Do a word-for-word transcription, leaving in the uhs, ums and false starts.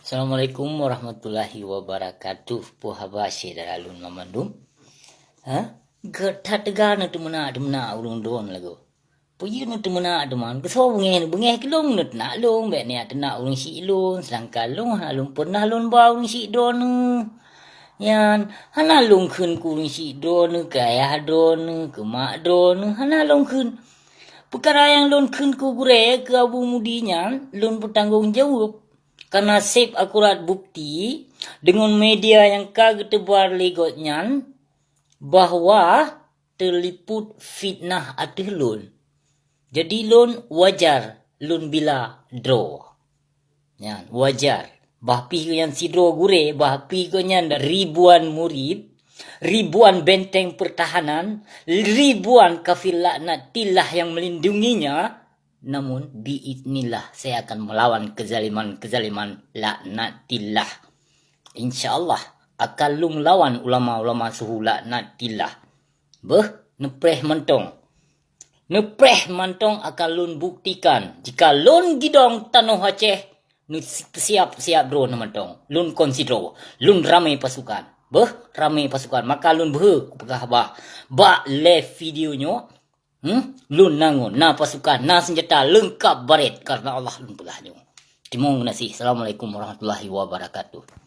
Assalamualaikum warahmatullahi wabarakatuh. Peue haba syedara lôn banmandum? Ha? Gét that teuga neuteumeuna-teumeuna ureuëng droeneuh lagoe. Peue jeuet neuteumeuna teuma? Keusoe beungéh, beungéh keu lôn neuteunak lôn, bék neuteunak ureuëng syiek lôn, seudangkan lôn hana lôn pernah lôn ba ureuëng syiek droeneuh. Nyan, hana lôn kheun keu ureuëng syiek droeneuh, keu ayah droeneuh, keu mak droeneuh, hana lôn kheun. Peukara nyang lôn kheun keu gurée, keu Abu Mudi nyan, lôn peutanggong jaweueb. Kareuna seb akurat bukti deungon media nyang ka geuteubar lé gobnyan bahwa teuliput fitnah ateueh lôn. Jadi lôn wajar lôn bila droe. Nyan, wajar. Bah pih gobnyan sidroe gurée, bah pih gobnyan ribuan murid, ribuan benteng pertahanan, ribuan kafir laknatillah yang melindunginya, namun biiznillah saya akan melawan kezaliman-kezaliman laknatillah. Insya Allah akan lôn lawan ulama-ulama suhu laknatillah. Beuh, neupreh mantong. Neupreh mantong akan lôn buktikan. Jika lôn gidong tanoh Aceh, neusiap-siap droeneuh mantong. Lôn kon sidroe. Lôn ramé pasukan. Beuh, ramé pasukan. Maka lôn beuhe kupeugah bah. Bak live video nyoe, hmm? Lôn na ngon, na pasukan, na seunjata leungkap barét kareuna Allah lôn peugah nyoe. Teurimong geunaséh. Assalamualaikum warahmatullahi wabarakatuh.